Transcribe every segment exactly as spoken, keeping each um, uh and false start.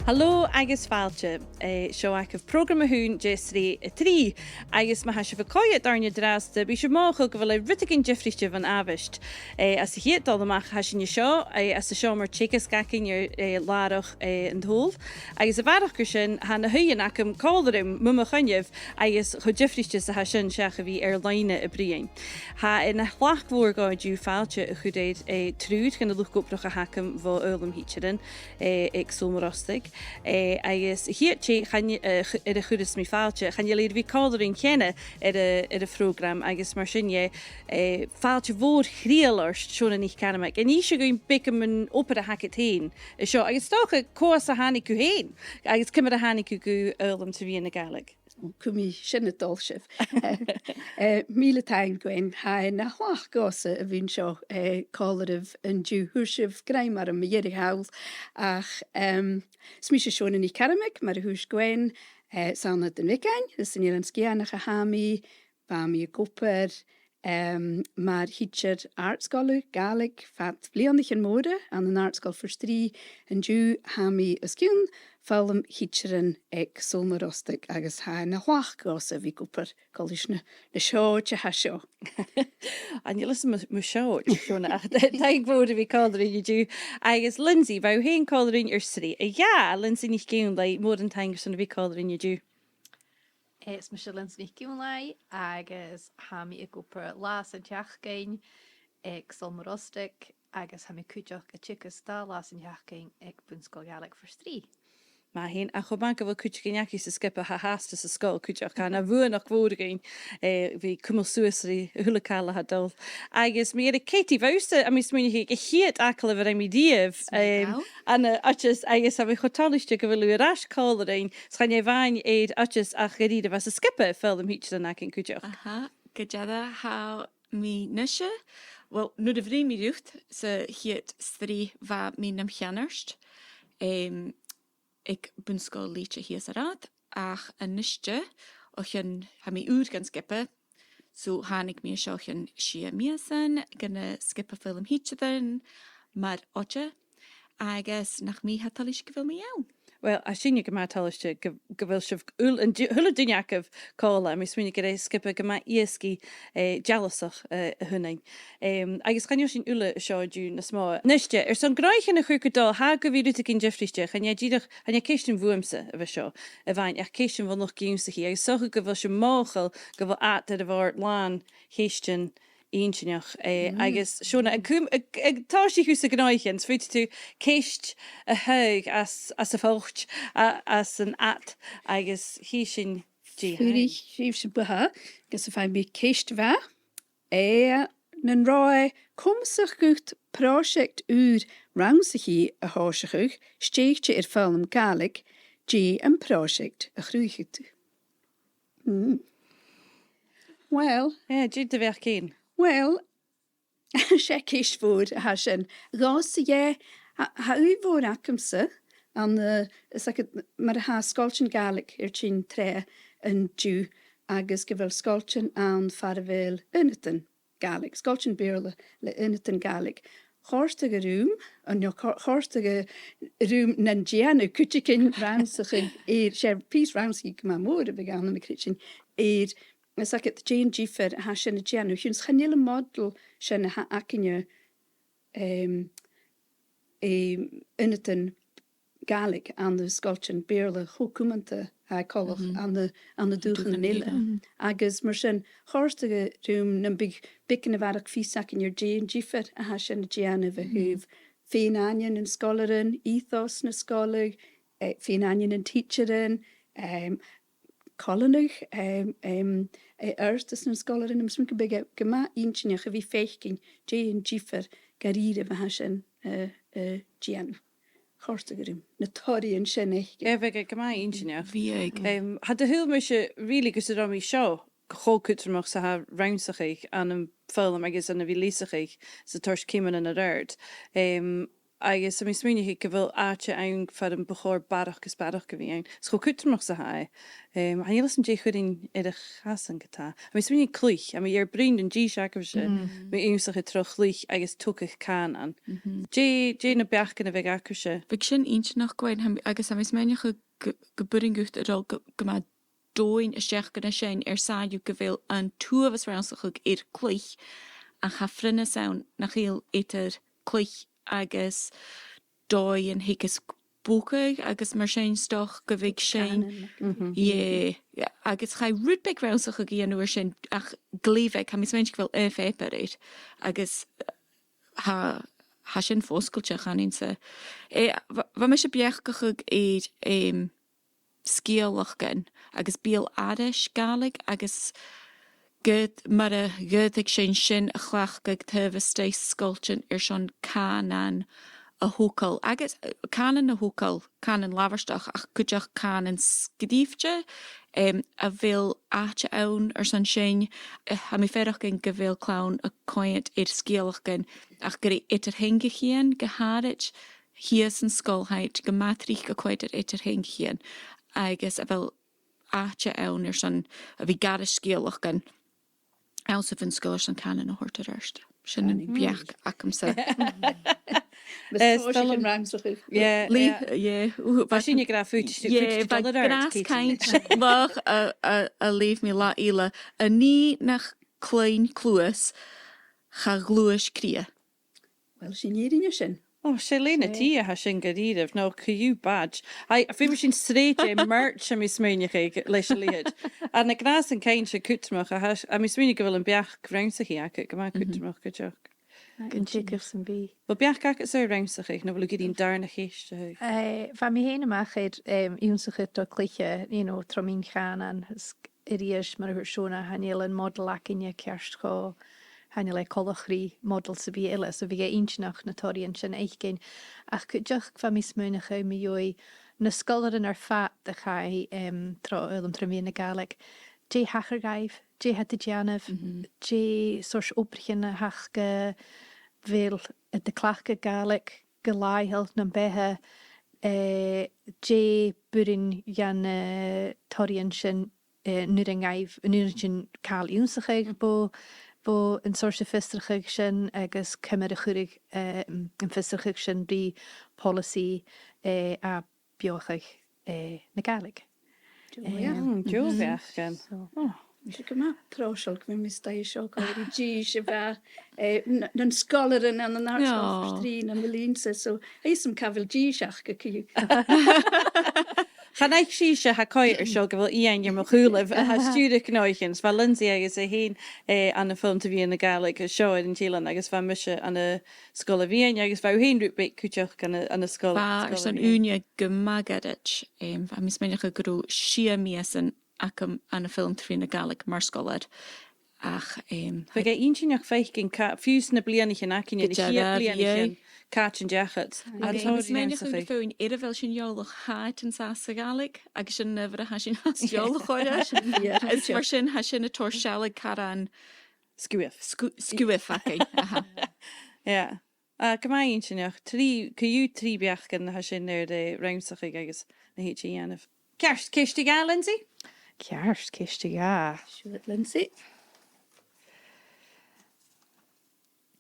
Halò agus fàilte. Eh, seo agaibh prògram a h-aon de shreath a trì, agus ma tha sibh a' coimhead oirnn an-dràsta, bidh sibh mothachail gu bheil e rudeigin diofraichte bhon àbhaist. Eh, anns a' chiad dol a-mach, tha sinn an seo, eh, anns an seòmar teagaisg againn air, eh, làrach, eh, an t-Sabhail, agus a bharrachd air sin, tha na h-uighean agam còmhla rium, mu mo choinneamh, agus cho diofraichte 's a tha sin seach a bhith air-loidhne a' bruidhinn. Tha e na thlachd mhòr dhomh an-diugh fàilte a chur air, eh, triùir dhen luchd-obrach a th' agam bho fhoghlam thidsearan, eh, aig Sabhal Mòr Ostaig, eh, agus a' chiad tè chan, eh, ch-, air a chuireas mi fàilte, chan eil i air a bhith còmhla rinn cheana air a', air a' phrògram, agus mar sin dheth, eh, fàilte mhòr chridheil ort, Shona NicCarmaig. An innis thu dhuinn beagan mun obair a th' agad fhèin an seo, agus 's dòcha cò às a thàinig thu fhèin, agus ciamar a thàinig thu gu foghlam tro mheadhan na Gàidhlig? Ò, cumaidh sin a' dol sibh. Eh, eh, mìle taing, Gwen. Tha e na thlachd dhòmhsa a bhith an seo, eh, còmhla ribh an-diugh. Fhuair sibh grèim orm mu dheireadh thall, ach, em, 's mise Shona NicCarmaig, mar a thuirt Gwen, eh, 's ann à Dùn Bheagain, anns an Eilean Sgitheanach a tha mi, bha mi ag obair, em, mar thidsear àrd-sgoile Gàidhlig fad bhliadhnaichean mòra ann an Àrd-sgoil Phort Rìgh. An-diugh tha mi os cionn foghlam thidsearan aig Sabhal Mòr Ostaig agus tha e na thlachd dhòmhsa a bhith ag obair còmhla ris na, na seòid a tha seo. Chan eil fhios agam mu, mu seòid, Shona, ach taing mhòr a bhith còmhla rinn an-diugh. Agus Lynsey, bha thu fhèin còmhla rinn air sreath a dhà. Lynsey NicIonnlaigh, mòran taing airson a bhith còmhla rinn an-diugh. Eh, is mise Lynsey NicIonnlaigh agus tha mi ag obair latha san t-seachdain aig Sabhal Mòr Ostaig agus tha mi cuideachd a' teagasg dà latha san t-seachdain aig Bun-sgoil Ghàidhlig Phort Rìgh. Math fhèin, ach cho math gu bheil cuideigin agaibh san sgioba a tha fhathast san sgoil cuideachd, tha e na bhuannachd mhòr dhuinn, eh, bhith cumail suas ri a h-uile càil a tha dol. Agus mi air a Katie, bha thusa, tha mi a' smaoineachadh, a' chiad agallamh a rinn mi riamh, em, ann an Oideas, agus tha mi cho toilichte gu bheil thu air ais còmhla rinn, 's chan e a-mhàin air Oideas ach dha-rìribh anns an sgioba foghlam thidsearan againn cuideachd. Aha, gu dearbh, tha mi a-nise, well, nuair a bhruidhinn mi riut sa chiad sreath, bha mi nam cheannard, em, aig Bun-sgoil Lìte shìos an rathad, ach a-niste, o chionn, tha mi ùr dhan sgioba, so thàinig mi an seo o chionn sia mìosan gun an sgioba foghlam thidsearan mar oide, agus nach mi tha toilichte gu bheil mi ann. Well, tha sinne gu math toilichte gu, gu bheil sibh uile, an d-, a h-uile duine agaibh còmhla, tha mi a' smaoineachadh gur e sgioba gu math èasgaidh, eh, dealasach, eh, a th' annainn. Em, agus chan eil sinn uile an seo an-diugh nas motha. A-niste, airson gnothaichean a chur gu dol, tha e gu bhith rudeigin diofraichte, chan e dìreach, chan e ceistean bhuamsa a bhios seo a-mhàin, ach ceistean bhon luchd-ionnsachaidh, agus 's dòcha gu bheil sibh mothachail gu bheil ad air a' bhòrd làn cheistean inntinneach, eh, agus Shona, an cùm-, ag, ag tòiseachadh thusa gnothaichean, 's faodaidh tu ceist a thaghadh às, às a' phoit, a, às an ad, agus chì sinn dè th' ann. Fuirich sibhse bu shàth, agus am faigh mi ceist mhath. Eh, nan robh e comasach dhut pròiseact ùr rannsachaidh a thòiseachadh, stèidhichte air foghlam Gàidhlig, dè am pròiseact a chruthaich thu? Mm. Well. Eh, dè do bheachd fhèin? Well, 's e ceist mhòr a tha sin. Dhòmhsa, yeah, tha, tha ùidh mhòr agamsa ann an, eh, 's aithne dhut, mar a tha sgoiltean Gàidhlig air tighinn troimhe an-diugh, agus gu bheil sgoiltean ann far a bheil ionadan Gàidhlig, sgoiltean Beurla le ionadan Gàidhlig. Chòrdadh e rium, an, no, chò-, chòrdadh e rium nan dèanadh cuideigin rannsachadh air, 's e pìos rannsachaidh gu math mòr a bhiodh ann, tha mi a' creidsinn, air, 's aithne dhut, dè an diofar a tha sin a' dèanamh. Chionn 's chan eil am modal sin a th' againne, em, em, ionadan Gàidhlig ann an sgoiltean Beurla cho cumanta, eh, coltach ann an, ann an dùthchannan eile. Agus mar sin, chòrdadh e rium nam biodh beagan a bharrachd fios againn air dè an diofar a tha sin a' dèanamh a thaobh fèin-aithne nan sgoilearan, ethos na sgoile, eh, fèin-aithne nan tidsearan, em, coileanadh, em, em, eh, adhartas nan sgoilearan, agus 's mathaid gum biodh e gu math inntinneach a bhith a' faicinn dè an diofar dha-rìribh a tha sin, eh, eh, a' dèanamh. Chòrdadh e rium na toraidhean sin fhaicinn. Eh, bhiodh e gu math inntinneach. Bhiodh. Em, cha do shaoil mise really gus an robh mi seo cho cudromach 's a tha rannsachadh ann am foghlam agus ann a bhith leasachadh 's a' toirt ceumannan air adhart. Em, Agus tha mi a' smaoineachadh gu bheil àite ann far am bu chòir barrachd is barrachd a bhith ann. 'S cho cudromach 's a tha e. Em, chan eil fhios agam dè chuirinn air a chasan ge-tà. Tha mi a' smaoineachadh cluich, tha mi air bruidhinn an dithis agaibhse, mu ionnsachadh tro chluich agus togail cànain. Dè, dè na beachdan a bhiodh agaibhse? Bhiodh sin inntinneach gu math, tha mi, agus tha mi a' smaoineachadh gu, gum b' urrainn dhut a dhol gu, gu math domhainn a-steach gu na seinn air sàillibh gu bheil an t-uabhas rannsachaidh air cluich, ach tha fionnas ann nach eil eadar cluich agus dòighean theagaisg bogadh agus mar sin 's dòcha gu bheil sin. Cànan, like, yeah, yeah, agus chaidh rud beag rannsachadh a dhèanamh air sin ach glè bheag, tha mi a' smaoineachadh gu bheil aon phàipear air, agus, eh, tha, tha sin fosgailte, chanainn-sa. Eh, bha, bha mise a' beachdachadh air, em, sgeulachdan agus beul-aithris Gàidhlig agus ged, mar a dh'fhaodadh sinn sin a chleachdadh taobh a-staigh sgoiltean airson cànan a thogail, agus, eh, cànan a thogail, cànan labhairteach, ach cuideachd cànan sgrìobhte, em, a bheil àite ann airson sin. Eh, tha mi a' faireachdainn gu bheil clann a' coimhead air sgeulachdan, ach gur e eadar-theangaichean gu h-àraid, shìos an sgoil, tha iad gu math tric a' coimhead air eadar-theangaichean, agus a bheil àite ann airson a bhith ag aithris sgeulachdan anns a' bhun-sgoil airson cànan a thoirt air adhart. Sin am beachd agamsa. Mas, eh, tòisich an rannsachadh. Yeah, leugh, yeah. Yeah. Ù, bha sinne ag ràdh faodaidh, yeah, faodaidh bha dol air adhart, Katie. Gràs-cainnt, bha, a, a, a leugh mi latha eile. A nì nach cluinn cluas, cha ghluais cridhe. Uill, sin e, rinn e sin. O, 's e lèine-t a tha sin gu dearbh, no co-dhiù badge. Aidh, feumaidh sinn sreath de merch, tha mi a' smaoineachadh, leis a leithid. Air na gràsan-cainnt, 's e cudromach, a tha, tha mi a' smaoineachadh gu bheil am beachd rannsachaidh agad gu math cudromach cuideachd. Gun teagamh sam bith. Bheil beachd agad air rannsachadh, no bheil thu ag iarraidh an dàrna ceist a thaghadh? Eh, bha mi fhèin a-mach air, em, ionnsachadh tro chluiche, you know, tro mheadhan cànain, is a-rithist, mar a thuirt Shona, chan eil am modal againne ceart cho, chan eil e coltach ri modal sam bith eile, so bhiodh e inntinneach na toraidhean sin fhaicinn. Ach cuideachd, bha mi a' smaoineachadh mu dheidhinn na sgoilearan air fad a chaidh, em, tro fhoghlam tro mheadhan na Gàidhlig. Dè thachair dhaibh, dè tha iad a' dèanamh, dè seòrsa obraichean a th' aca, a bheil iad a' cleachdadh Gàidhlig gu làitheil nam beatha, eh, dè b' urrainn dha na toraidhean sin, eh, an urrainn dhaibh, an urrainn sin càil ionnsachadh bho, bho an seòrsa fiosrachadh sin agus ciamar a chuireadh, eh, an fiosrachadh sin ri poileasaidh, eh, a' beothachadh, eh, na Gàidhlig. Deagh bheachd. Em, mm, deagh bheachd, em. So. O. Tha e gu math pròiseil gum bi mi a-staigh an seo còmhla ri dithis a bha, eh, n-, nan sgoilearan ann an Àrd-sgoil Phort Rìgh nam linn-sa, so tha fhios agam cà bheil dithis aca co-dhiù. Chan fhaic sibhse, tha coimhead air seo gu bheil Iain air mo chùlaibh, a tha a' stiùireadh an oidhche, is bha Lindsay agus e fhèin, eh, ann am foghlam tro mheadhan na Gàidhlig an seo air an eilean, agus bha mise ann an sgoil a' bheinn, agus bha thu fhèin rud beag cuideachd ann an, ann an sgoil, bha sgoil airson ùine gu math goirid, em, bha mi a' smaoineachadh gun robh sia mìosan agam ann am foghlam tro mheadhan na Gàidhlig mar sgoilear. Ach, em, bhiodh e inntinneach faicinn cà-, fiù 's na bliadhnaichean againne, na sia bliadhnaichean, càit an deach iad. Agus tha mi a' smaoineachadh gu bheil feadhainn air a bheil sinn eòlach, tha iad an sàs sa Ghàidhlig, agus sin an adhbhar a tha sinn fhathast eòlach orra. Is mar sin, tha sin a' toirt sealladh caran sguaibh. Sgu-, sguaibh againn, aha. Yeah. Ah, gu math inntinneach. Trì, co-dhiù trì beachdan a tha sin air, eh, rannsachadh agus na thèid a dhèanamh. Ceart, ceist a dhà, Lindsay? Ceart, ceist a dhà. Siuthad, Lindsay.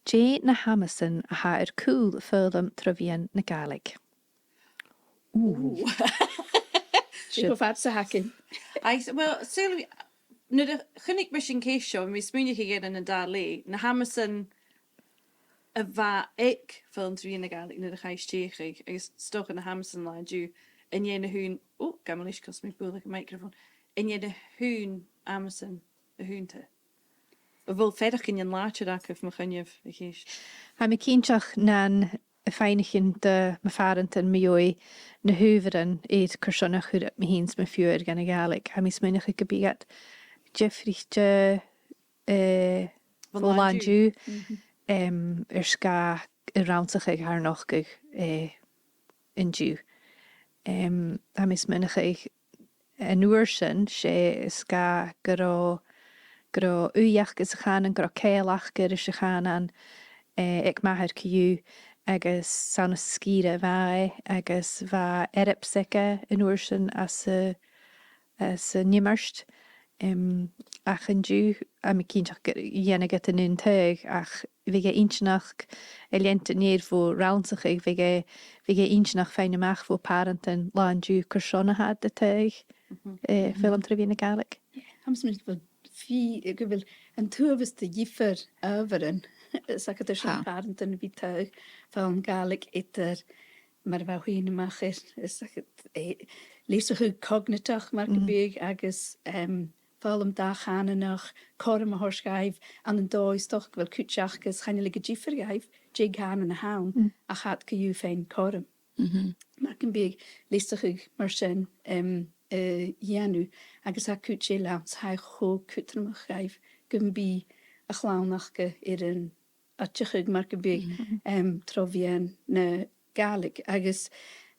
Dè na h-amasan a tha air cùl foghlam tro mheadhan na Gàidhlig? Ooh. Ooh. Dè cho fad 's a th' againn. Aye, s-, well, saoil, nuair a chunnaic mise an ceist seo, bha mi a' smaoineachadh air an dà leth, na h-amasan a bha aig foghlam tro mheadhan na Gàidhlig nuair a chaidh stèidheachadh, agus 's dòcha na h-amasan an-diugh, an e na h-aon, o, gabh mo leisgeul, 's mi a' bualadh a' mhicreafòn, an e na h-aon amasan a th' annta? A bheil faireachdainn làidir agaibh mu choinneamh a' cheist? Tha mi cinnteach nan a' faighneachd do mo phàrantan mu dheidhinn na h-adhbharan air carson a chuir mi fhìn 's mo phiuthar dhan a' Ghàidhlig. Tha mi a' smaoineachadh gum biodh iad diofraichte, eh, bhon là an-diugh, em, air sgàth an rannsachadh a tha air nochdadh, eh, an-diugh. Em, tha mi a' smaoineachadh an uair sin, 's e air sgàth gun robh, gun robh ùidh aca sa chànan, gun robh ceangal aca ris a' chànan, eh, aig m' athair co-dhiù, agus 's ann à sgìre a bha e, agus bha earbsa aige an uair sin anns a', anns an iomairt. Em, ach an-diugh, tha mi cinnteach gur dhèanadh iad an aon taghadh, ach bhiodh e inntinneach a' leantainn air bho rannsachadh, bhiodh e, bhiodh e inntinneach faighinn a-mach bho phàrantan latha an-diugh carson a tha iad a' taghadh, eh, foghlam tro mheadhan na Gàidhlig. Tha mi a' smaoineachadh gu bheil fì-, gu bheil an t-uabhas de dhiofar adhbharan, is aca airson pàrantan a bhith a' taghadh foghlam Gàidhlig eadar mar a bha thu fhèin a-mach air, is aca, eh, leasachadh cognitiach mar gum biodh agus, em, foghlam dà-chànanach, cothrom a thoirt dhaibh, ann an dòigh 's dòcha gu bheil cuid aca is chan eil e gu diofar dhaibh dè an cànan a th' ann, ach tha iad co-dhiù a' faighinn cothrom. Mar gum biodh leasachadh mar sin, em, a dhèanamh, agus tha cuid eile ann 's tha e cho cudromach dhaibh gum bi a' chlann aca air an oideachadh mar gum biodh, em, tro mheadhan na Gàidhlig. Agus,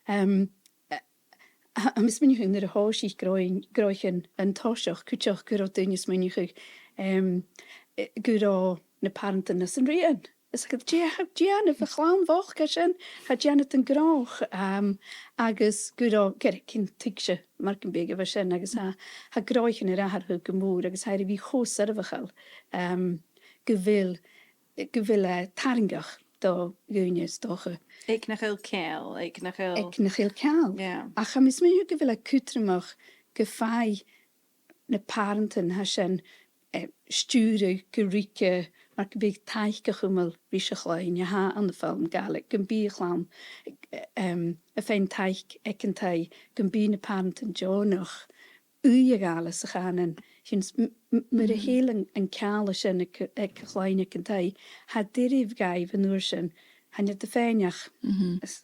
em, a, a, tha mi a' smaoineachadh nuair a thòisich gnothaichean, gnothaichean an toiseach, cuideachd gun robh daoine a' smaoineachadh, em, eh, gun robh na pàrantan nas an rian. Is aca, dè, dè tha a' dèanamh a' chlann bhochd sin, tha e a' dèanamh an gnothach, em, agus gun robh, gu robh, cin tuigse mar gum biodh a bha sin, agus tha, tha gnothaichean air atharrachadh gu mòr, agus tha e air a bhith cho soirbheachail, em, gu bheil, gu bheil e tarraingeach do dhaoine 's dòcha. Aig nach eil ceangal, aig nach eil. Aig nach eil ceangal. Yeah. Ach tha mi a' smaoineachadh gu bheil e cudromach gum faigh na pàrantan a tha sin, eh, stiùireadh gu ruige, mar gum biodh taic a chumail ris a' chloinn a tha ann am foghlam Gàidhlig, gum bi a' chlann, eh, em, a' faighinn taic aig an taigh, gum bi na pàrantan deònach ùidh a ghabhail sa chànan. Sin s-, m-, m-, mura h-eil an, an ceangal sin aig, aig a' chloinn aig an taigh, tha e doirbh dhaibh an uair sin, chan eil iad a' faighinn ach, is,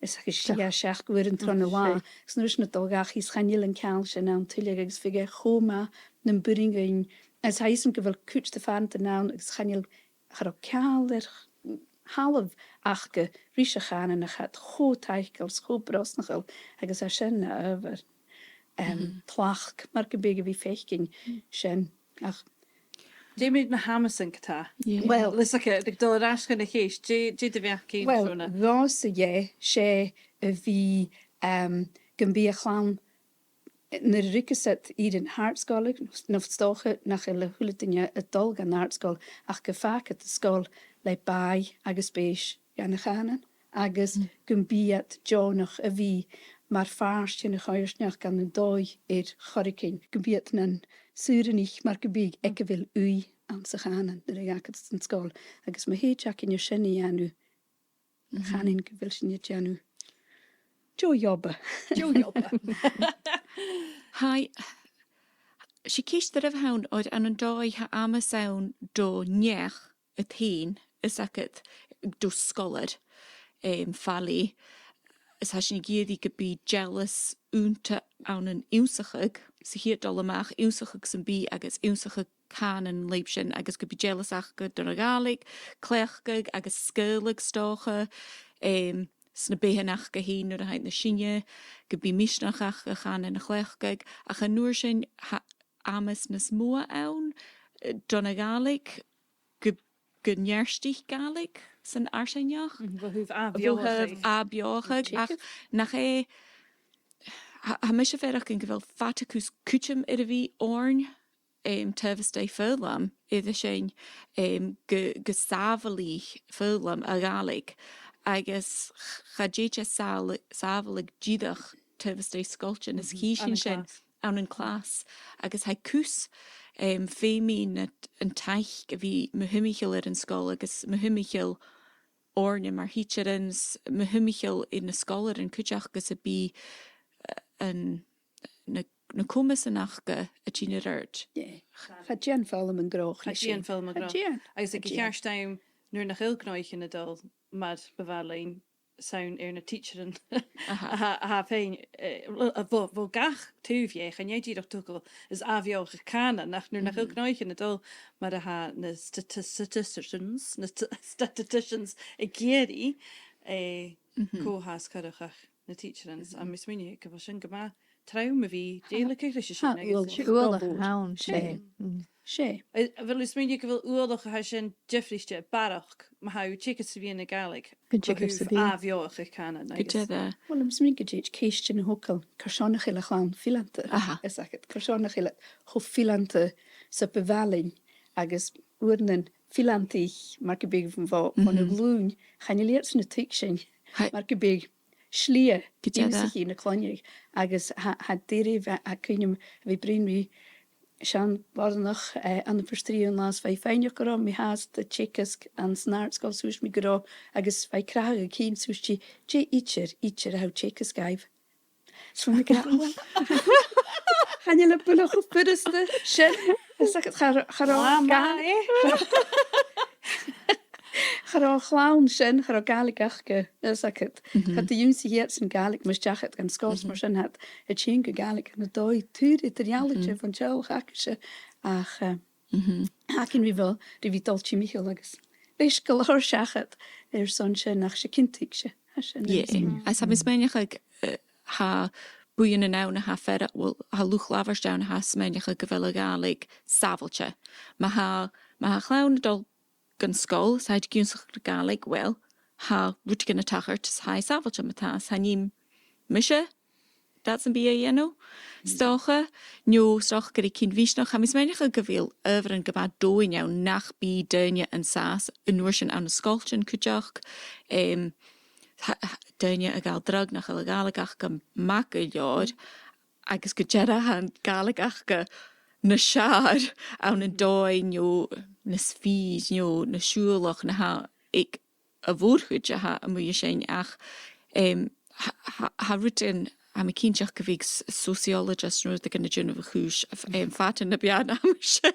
is, is sia, seachd uairean tron an latha. Is an uair sin a' dol dhachaigh is chan eil an ceangal sin ann tuilleadh agus bhiodh e cho math nam b' urrainn dhuinn. Is tha fhios agam gu bheil cuid de phàrantan ann agus chan eil, cha robh ceangal air ch-, thalamh aca ris a' chànan ach tha iad cho taiceil is cho brosnachail agus tha sin na adhbhar, em, tlachd mar gum biodh a bhith a' faicinn sin. Ach dè mu na h-amasan ge-tà? Yeah. Well, is aca, bidh dol air ais chun a' cheist, dè, dè do bheachd-sa, well, Shona? Dhòmhsa dheth, 's e a bhith, em, gum bi a' chlann, nuair a ruigeas iad fìrinn àrd-sgoile, no 's dòcha nach eil a h-uile duine a' dol dhan àrd-sgoil, ach gum fàg iad an sgoil le bàidh agus spèis dhan a' chànan, agus gum bi iad deònach a bhith mar phàirt den a' choimhearsnachd ann an dòigh air choreigin, gum bi iad nan saoranaich mar gum biodh aig a bheil ùidh anns a' chànan nuair a dh'fhàgas iad an sgoil, agus ma thèid againn air sin a dhèanamh, chanainn gu bheil sinn a' dèanamh deagh job. Deagh job. Tha, 's e ceist doirbh a th' ann, oir ann an dòigh tha amas ann do neach a th' ann, is aca, do sgoilear, em, fa leth, is tha sinn ag iarraidh gum bi dealas annta ann an ionnsachadh, sa chiad dol a-mach, ionnsachadh sam bith agus ionnsachadh cànan leis sin, agus gum bi dealas aca dhan a' Ghàidhlig, cleachdadh agus sgaoileadh 's dòcha, em, sna beathannan aca fhèin nuair a tha iad nas sine, gum bi misneachd aca cànan a chleachdadh, ach an uair sin tha amas nas motha ann, eh, dhan a' Ghàidhlig, gu, gun neartaich Gàidhlig san fharsaingeachd. Mhm, bho thaobh ath-bheothachadh. Bho thaobh ath-bheothachadh, ach nach e, tha, tha mise a' faireachdainn gu bheil fada cus cuideam air a bhith oirnn, em, taobh a-staigh foghlam, air sin, em, gu, gu sàbhailidh foghlam a' Ghàidhlig, agus ch-, cha tèid e sàbhal-, sàbhaladh dìreach taobh a-staigh sgoiltean, is chì sinn sin ann an clas, agus tha e cus, em, feumaidh na, an taic a bhith mu thimcheall air an sgoil agus mu thimcheall oirnne mar thidsearan, s-, mu thimcheall air na sgoilearan cuideachd gus am bi, eh, an, na, na comasan aca a' tighinn air adhart. Yeah. Cha dèan foghlam an gnothach. Cha dèan foghlam an gnothach. Cha dèan. Agus aig a' cheart àm, nuair nach eil gnothaichean a' dol mar bu mhath leinn, 's ann air na tidsearan a tha, a tha faighinn, eh, bho, bho gach taobh dheth, chan e dìreach togail is ath-bheothachadh cànain, ach nuair nach eil gnothaichean a' dol mar a tha na stati-, statisticians, na st-, statisticians ag iarraidh, eh, cò tha as coireach ach na tidsearan. Agus tha mi a' smaoineachadh gu bheil sin gu math trom a bhith, dè a' cur leis a sin agus uallach a th' ann, 's e. 'S e. A bheil thu a' smaoineachadh gu bheil uallach a tha sin diofraichte, barrachd, ma tha thu a' teagasg sa mheadhan na Gàidhlig, gu dearbh, ath-bheòthachadh cànain agus... Gu dearbh. Uill, tha mi a' smaoineachadh gu bheil ceist an-seo, carson nach eil a' chlann fileanta? Aha. Is dòcha, carson nach eil iad cho fileanta 's a bu mhath leinn, agus uaireannan fileantaich, mar gum biodh, bho, bho na glùin, chan eil iadsan a' tuigsinn, mar gum biodh, slighe ionnsachadh na cloinne, agus tha, tha e doirbh, tha cuimhne agam a bhith a' bruidhinn ri seann bhoireannach, eh, ann am Port Rìgh aon latha, 's bha i a' faighneachd gun robh mi fhathast a' teagasg anns an àrd-sgoil, 's thuirt mi gun robh, agus bha i a' crathadh a chinn, 's thuirt i, "Dè idir, idir a tha thu a' teagasg dhaibh?" 'S bha mi ag ràdh, "Uill, chan eil e buileach cho furasta sin." Is dòcha, cha, cha robh Gàidhlig, cha robh a' chlann sin, cha robh Gàidhlig aca, is dòcha. Cha do dh'ionnsaich iadsan Gàidhlig mus deach iad dhan sgoil, mar sin tha iad a' tighinn gu Gàidhlig ann an dòigh tur eadar-dhealaichte bhon teaghlach aca-se. Ach, eh, tha cuimhne agam ri bhith a' dol timcheall agus leisgeul a thoirt seachad airson sin, ach 's e cinnteach, 's e, tha sin... Yeah. Agus tha mi a' smaoineachadh, eh, tha buidheann ann a tha fear, uill, tha luchd-labhairt ann a tha a' smaoineachadh gu bheil a' Ghàidhlig sàbhailte. Ma tha, ma tha a' chlann a' dol dhan sgoil, 's iad ag ionnsachadh na Gàidhlig, uill, tha rudeigin a' tachairt, 's tha i sàbhailte ma-thà, 's chan eil mise, that's am bith a dhèanamh. 'S dòcha, no 's dòcha gur e cinn mhisneachd, tha mi a' smaoineachadh gu bheil adhbharan gu math domhainn ann nach bi daoine an sàs, an uair sin ann an sgoiltean cuideachd, em, tha, tha, daoine a' gabhail dragh nach eil a' Ghàidhlig aca gu math gu leòr, agus gu dearbh tha a' Ghàidhlig aca nas fheàrr ann an dòigh no nas fhìor no nas siùbhlach na tha aig a' mhòr-chuid a tha a-muigh an sin, ach, em, tha, tha, tha rudan, tha mi cinnteach gu bheil s-, sociologists no rudeigin a' dèanamh a' chùis, em, fada na beannachd,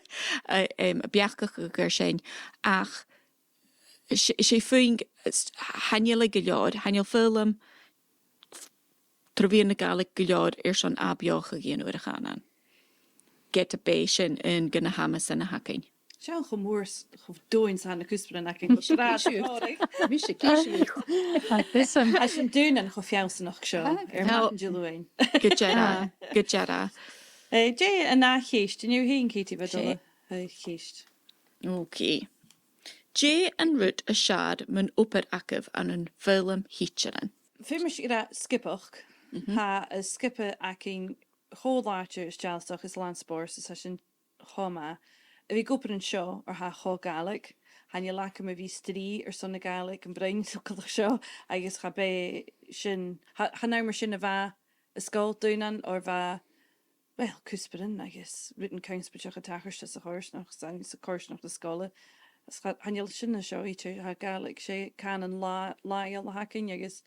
eh, em, a' beachdachadh air sin, ach 's e, 's e feadhainn, s-, chan eil e gu leòr, chan eil foghlam tro mheadhan na Gàidhlig gu leòr airson ath-bheòthachadh a dhèanamh air a' chànan. Ged a b' e sin aon de na h-amasan a th' againn. 'S e cho mòr 's, cho domhainn 's a tha na cuspairean againn. Mise ag ionnsachadh. Mise ag ionnsachadh. Tha sin daonnan cho feallsanach seo air madainn Diluain. Gu dearbh, gu dearbh. Eh, dè an ath cheist? An e thu fhèin, Katie, a bha dol a, eh, cheist? Ok. Dè an rud as fheàrr mun obair agaibh ann am foghlam thidsearan? Feumaidh mi ràdh sgioba. Tha an sgioba againn cho làidir is dealasach is làn spòrs is tha sin cho math. A bhith ag obair an seo oir tha e cho Gàidhlig, chan eil agam a bhith a' strì airson na Gàidhlig am broinn an togalach seo, agus cha b' e sin, cha, chan ann mar sin a bha an sgoil daonnan oir bha, well, cuspairean agus rudan connspaideach a' tachairt sa choimhearsnachd, sa, sa choimhearsnachd na sgoile. Is cha, chan eil sin an seo idir, tha Gàidhlig, 's e cànan là-, làitheil a th' againn agus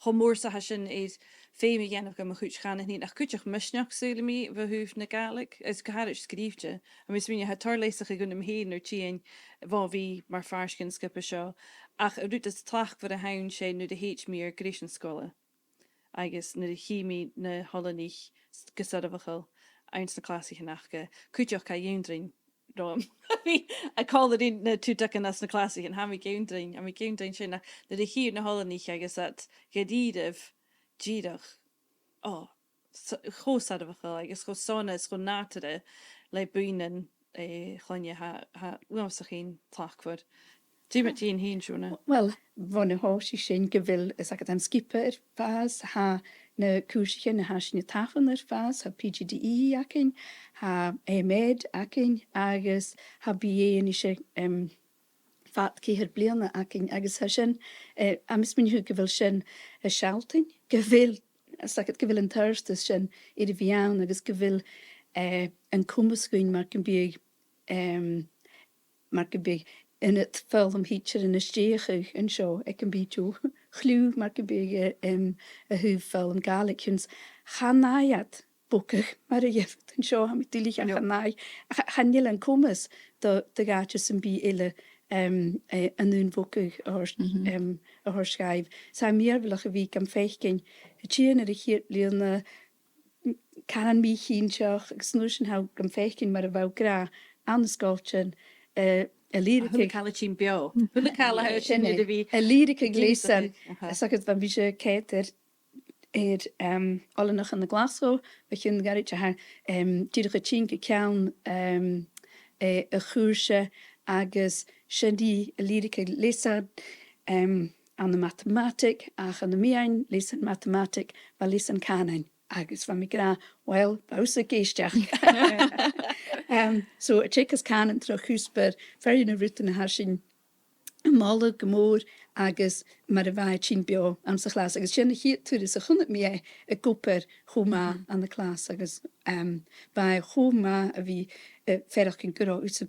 cho mòr 's a tha sin air feum a dhèanamh dha mo chuid chànain fhìn, ach cuideachd misneachd, saoilidh mi, bho thaobh na Gàidhlig, is gu h-àraid sgrìobhte. Tha mi a' smaoineachadh, tha tòrr leasachaidh annam fhìn air tighinn bho bhith mar phàirt dhen sgioba seo, ach an rud as tlachdmhoire a th' ann, 's e nuair a thèid mi air greis na sgoile agus nuair a chì mi na h-oileanaich s-, gu soirbheachail anns na clasaichean aca, cuideachd tha e ionndrainn romham a bhith a' call air na tùdagan anns na clasaichean, tha mi ag ionndrainn, tha mi ag ionndrainn sin, ach nuair a chì thu na h-oileanaich agus iad gu dìreach, dìreach, o, s-, cho soirbheachail agus cho sona is cho nàdarra le buidhnean, eh, chloinne, tha, tha e uabhasach fhèin tlachdmhor. Dè mu do dheidhinn fhèin, Shona? Uill, bhon a thòisich sinn gu bheil, is agad, an sgioba air fàs, tha na cùrsaichean a tha sinn a' tabhann air fàs, tha PGDE againn, tha MEd againn, agus tha BA a-nis, em, fad ceithir bliadhna againn, agus tha sin, eh, tha mi a' smaoineachadh gu bheil sin a' sealltainn gu bheil, is agad, gu bheil an t-adhartas sin air a bhith ann agus gu bheil, eh, an comas againn mar gum biodh, em, mar gum biodh ionad foghlam thidsearan a stèidheachadh an seo aig am bi deagh chliù mar gum biodh, eh, em, a thaobh foghlam Gàidhlig. Chionn 's chan fhaigh iad bogadh mar a gheibh iad an seo, tha mi duilich, ach chan fhaigh, ach chan eil an comas do, do dh'àite sam bith eile, em, eh, an aon bhogadh a thoirt, em, a thoirt dhaibh. 'S tha e mìorbhaileach a bhith gam faicinn a' tighinn air a' chiad bhliadhna, caran mì-chinnteach, agus an uair sin tha thu gam faicinn mar a bha thu ag ràdh ann an sgoiltean, eh, a' lìbhrigeadh. A h-uile càil a' tighinn beò. A h-uile càil a tha sin, a' lìbhrigeadh leasan. Aha. Is agad, bha mise a' coimhead air air, em, oileanach ann an Glaschu, bho chionn ghoirid a tha, em, dìreach a' tighinn gu ceann, em, eh, a' chùrsa agus 's e i a lìbhrig leasan, em, ann am matamataig, ach ann am meadhan leasan matamataig, bha leasan cànain. Agus bha mi ag ràdh, uill, bha thusa ag èisteachd. Em, so, a' teagasg cànan tro chuspair, fear de na rudan a tha sinn a' moladh gu mòr agus mar a bha i a' tighinn beò anns a' chlas. Agus 's e a' chiad turas a chunnaic mi e ag obair cho math ann an clas agus, em, bha e cho math a bhith, eh, faireachdainn gun robh thusa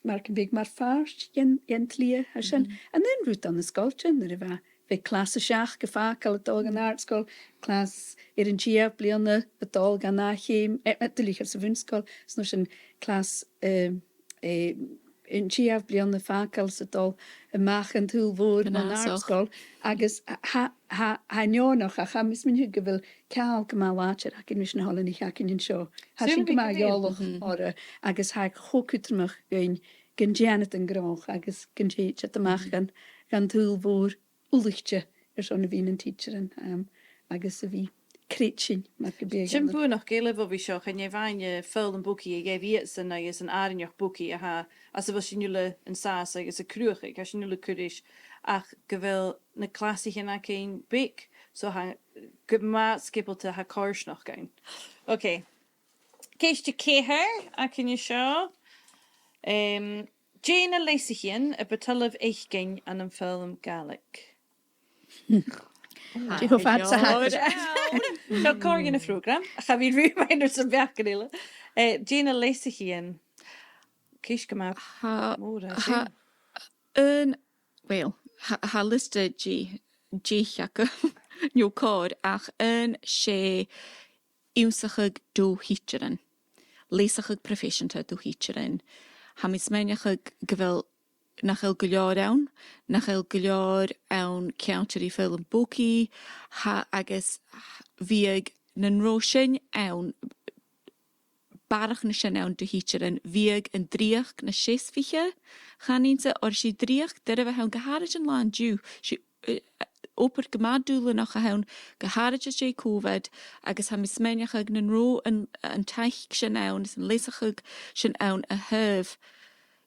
mar gum biodh mar phàirt dhen, dhen t-slighe a tha sin. An aon rud ann an sgoiltean, nuair a bha, bha clas a seachd gu fàgail a' dol dhan àrd-sgoil, clas air an t-siathamh bliadhna a' dol dhan ath cheum, eh, eh, duilich, sa bhun-sgoil, 's an uair sin clas, eh, eh, an t-siathamh bliadhna a' fàgail 's a' dol a-mach dhan t-saoghal mhòr mun àrd-sgoil, agus tha, tha, tha e neònach, ach tha mi a' smaoineachadh gu bheil ceangal gu math làidir againn ris na h-oileanaich againn an seo. Tha sinn gu math eòlach orra, agus tha e cho cudromach dhuinn gun dèan iad an gnothach agus gun tèid iad a-mach dhan, dhan t-saoghal mhòr ullaichte airson a bhith nan tidsearan, um, agus a bhith creidsinn, mar gum biodh. Sin buannachd eile bho bhith seo, chan e a-mhàin, eh, foghlam bogaidh a gheibh iadsan agus an àrainneachd bogaidh a tha, às a bheil sinn uile an sàs agus a' cruthachadh, tha sinn uile a' cur ris, ach gu bheil na clasaichean againn beag, so tha gu math sgiobalta, tha coimhearsnachd ann. Ok. Ceist a ceithir againn an seo. Em, dè na leasaichean a bu toil leibh fhaicinn ann am foghlam Gàidhlig? Dè cho fad 's a tha. Seo còrr dhen a' phrògram, ach cha bhi rùm ann airson beachdan eile. Eh, dè na leasaichean? Ceist gu math mòr a tha sin. Tha, tha, aon, well, tha, tha liosta de, deich agam, no còrr, ach aon, 's e ionnsachadh do thidsearan, leasachadh proifeiseanta do thidsearan. Tha mi a' smaoineachadh gu bheil, nach eil gu leòr ann, nach eil gu leòr ann ceangailte ri foghlam bogaidh, tha, agus bhiodh nan robh sin ann, barrachd na sin ann do thidsearan, bhiodh an dreuchd nas seasmhaiche, chanainn-sa, oir 's e dreuchd doirbh a th' ann, gu h-àraid an latha an-diugh, 's e eh, obair gu math dùbhlanach a th' ann, gu h-àraid às dèidh Covid, agus tha mi a' smaoineachadh nan robh an, an taic sin ann, is an leasachadh sin ann a thaobh,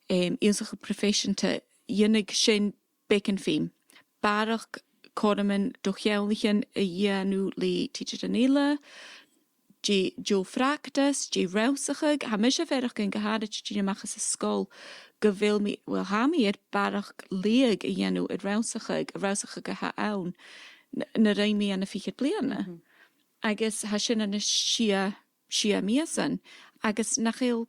em, ionnsachadh proifeiseanta, dhèanadh sin beagan feum. Barrachd cothroman do cheanglaichean a dhèanamh le tidsearan eile, de, deagh phractas, de rannsachadh. Tha mise a' faireachdainn gu h-àraid a' tighinn a-mach às an sgoil gu bheil mi, well, tha mi air barrachd leughadh a dhèanamh air rannsachadh, air rannsachadh a tha ann, n-, na rinn mi ann am fichead bliadhna. Agus tha sin ann an sia, sia mìosan. Agus nach eil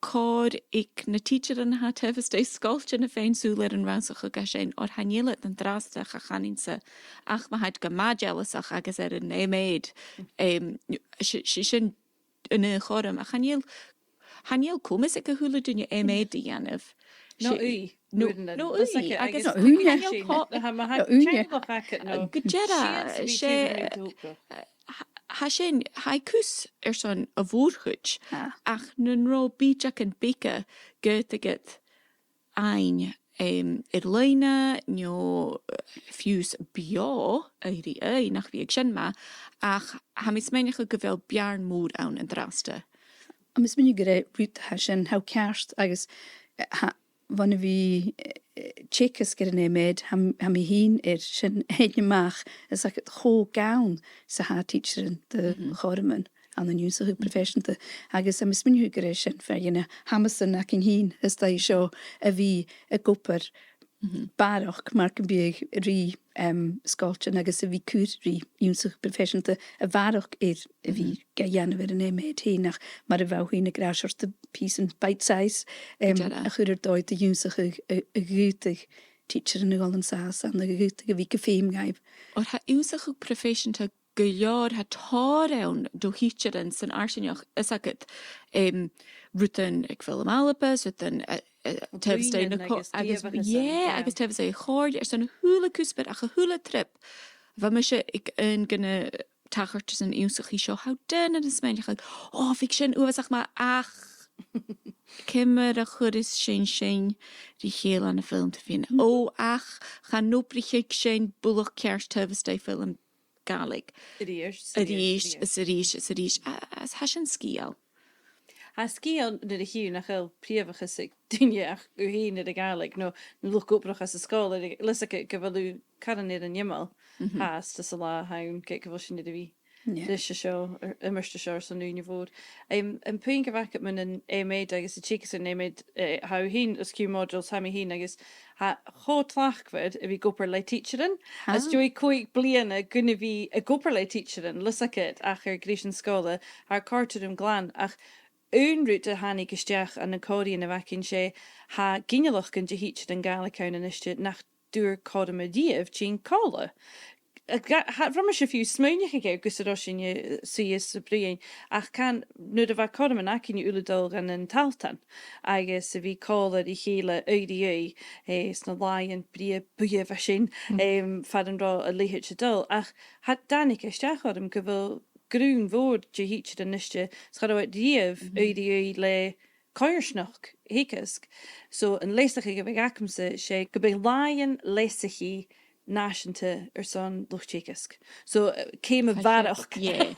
còir aig na tidsearan a tha taobh a-staigh sgoiltean a' faighinn sùil air an rannsachadh a tha sin, oir chan eil iad an-dràsta, cha chanainn-sa, ach ma tha iad gu math dealasach agus air an M.Ed, em, 's e, 's e sin an aon chothrom, ach chan eil, chan eil comas aig a h-uile duine M.Ed a dhèanamh. No ùidh. No, no ùidh, agus chan eil co-, no ùidh. Gu dearbh, 's e, tha, tha sin, tha e cus airson a' mhòr-chuid, ach nan robh bìdeagan beaga gu dè ged a dh'fhaighinn, em, air-loidhne, no, eh, fiù 's beò, aghaidh ri aghaidh, nach biodh sin math, ach tha mi a' smaoineachadh gu bheil beàrn mòr ann an-dràsta. Tha mi a' smaoineachadh gur e rud a tha sin, tha thu ceart, agus, eh, tha, bhon a bhith, eh, eh, teagasg air an M.Ed, tha m-, tha mi fhìn air sin fhaighinn a-mach, is tha e cho gann 's a tha tidsearan de chothroman ann an ionnsachadh proifeiseanta. Agus tha mi a' smaoineachadh gur e sin fear de na h-amasan againn fhìn a-staigh an seo a bhith ag obair barrachd mar gum biodh ri, em, sgoiltean agus a bhith cur ri ionnsachadh proifeiseanta a bharrachd air a bhith ga dhèanamh air an M.Ed fhèin, ach mar a bha thu fhèin ag ràdh, seòrsa pìosan bite size, em, a chur air dòigh do dh'ionnsachadh a, a dh'fhaodadh tidsearan a dhol an sàs ann, a dh'fhaodadh a bhith gu feum dhaibh. Oir tha ionnsachadh proifeiseanta gu leòr, tha tòrr ann do thidsearan san fharsaingeachd, is agad, em, rudan aig Foghlam Alba, rudan, eh, eh, taobh a-staigh na co-, agus, yeah, agus taobh a-staigh a' chomhairle airson a h-uile cuspair ach a h-uile trip. Bha mise aig aon de na tachartasan ionnsachaidh seo, tha daoine a' smaoineachadh, ò, bhiodh sin uabhasach math, ach ciamar a chuireas sinn sin ri chèile ann am foghlam tro mheadhan? Ò, ach chan obraicheadh sin buileach ceart taobh a-staigh foghlam Gàidhlig. A-rithist, a-rithist, is a-rithist, is a-rithist. A-, agus tha sin sgìth. Tha sgìth nuair a chì thu nach eil prìomhachas aig duine ach thu fhèin air a' Ghàidhlig, no an luchd-obrach anns an sgoil, air a leas aca gu bheil thu caran air an iomall fhathast anns an latha an-diugh, ged gu bheil sinn air a bhith ris an seo, air, iomairt an seo airson ùine mhòr. Em, am puing a bh' agad mun an M.Ed agus a' teagasg air an M.Ed, eh, tha thu fhèin os cionn modules, tha mi fhìn, agus tha e cho tlachdmhor a bhith ag obair le tidsearan. Às dèidh còig bliadhna gun a bhith ag obair le tidsearan, leis a' chead ach air greis an sgoile, tha e a' còrdadh rium glan, ach aon rud a thàinig a-steach ann an còmhradh a bh' againn, 's e, tha ginealach de thidsearan Gàidhlig ann a-nist nach d' fhuair cothrom a-riamh tighinn còmhla. A, ga-, tha, bha mise fiù 's a' smaoineachadh air gus an robh sinne, eh, suidhe is a' bruidhinn, ach can, nuair a bha cothrom againn uile a' dol dhan an t-Altan, agus a bhith còmhla ri chèile uair a thìde, eh, sna làithean brèagha buidhe a bha sin, em, far an robh a leithid a' dol. Ach tha, thàinig e a-steach orm gu bheil grunn mhòr de thidsearan a-nist, 's cha robh iad riamh uair a thìde le coimhearsnachd theagaisg. So, an leasachadh a bh' agamsa, 's e gum biodh làithean leasachaidh nàiseanta airson luchd-teagaisg. So, eh, ceum a bharrachd. Yeah.